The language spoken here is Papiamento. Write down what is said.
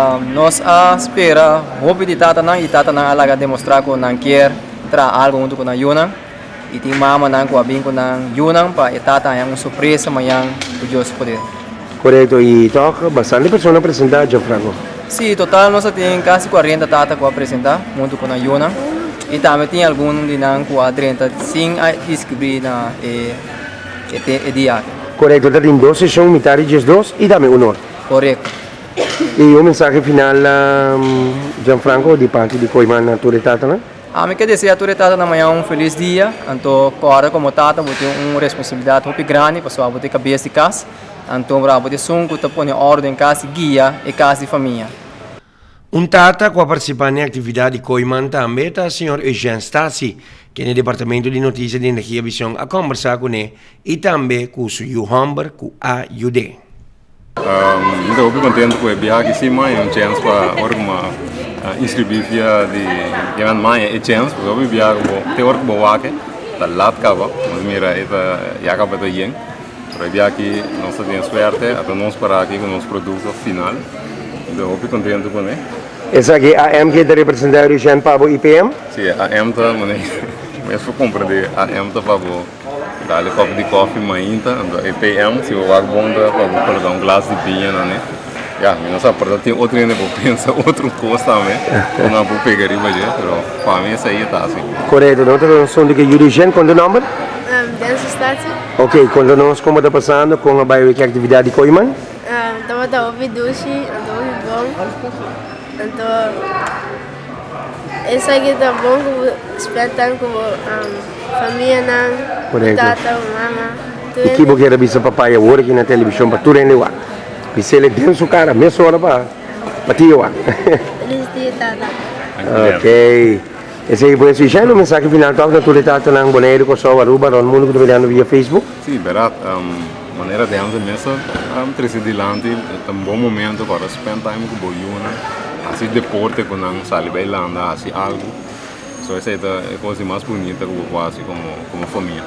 Nos a spera hopi di tatanan y tatanan a laga demostra cu nan kier traha algo hunto cu nan yunan y tin mamanan cu a bin cu nan yunan pa e tata haña un sorpresa mañan cu Dios su poder. Corecto y toch bastante persona a presenta, Gianfranco. Si, total nos a tin casi 40 tata cu a presenta hunto cu nan yunan y tambe tin algun di nan cu a drenta sin a inscribi na e e dia aki. Corecto, ta tin dos sesion, mitad di 12 y tambe un or. Corecto. Y un mensahe final, Gianfranco, di parti di Kooyman na tur e tatanan? Ami ke desea tur e tatanan mañana un felis dia. Anto kòrda komo tata bo tin un responsabilidat hopi grandi pasobra bo ta e kabes di kas. Anto bo ta esun ku ta pone òrdu den kas i guia e kas di famia. Un tata ku a partisipá na e aktividat di Kooyman tambe ta señor Eugène Stasi, kende Departamento di Notisia di Energia Vision a kòmbersá kuné i tambe ku su yu hòmber ku a yud'é. Mi ta hopi contento cu e biaha aki si maya un chance pa ora cu mi a inscribi via di Jan maya e chance pasobra hopi biaha cu bo te ora cu bo wak ta lat caba nos mira e ta ya caba ta yen pero e biaha aki nos ta tin e suerte ata nos para aki cu nos producto final mi ta hopi contento cune. Esaki AM ke ta representa Rushèn pa bo IPM? Si AM ta manera mes por comprende AM ta pa bo. Dale kòp di kòfi mainta, anto e PM si bo wak bon ta pa bo koloká un glas di biña nan e. Ya, mi no sa, por ta tin otro hende por pensa otro kos tambe ku nan por pega riba dje, pero pa mi esei e ta asi. Korekto, nos ta duna un di ke Yuri Jean, konta nòmber? Denzel Statie. Ok, konta nos komo ta pasando, kon a bai wiki aktividat di Kooiman? Tabata hopi dushi, anto hopi bon, anto. Esaki ta bon ku bo spend time ku bo famianan, bo tata, bo mama, tur I hende. ki bo kier a bisa papai awor aki na televishon pa tur hende wak? Bis'el den su kara mesora pa pa tio wak. Felis dia, tata. Ok. Esei pues i Shelo mensahe final tòg na tur e tatanan Boneiru, Kòrsou, Aruba, rònt mundu ku ta mirando via Facebook? Sí, bèrdat. Manera Denzel mes a trese dilanti, ta un bon momento pa spend time ku bo yunan, hasi deporte ku nan, sali bai landa, hasi algu. So esei ta e kos di mas bunita ku bo por hasi komo famia.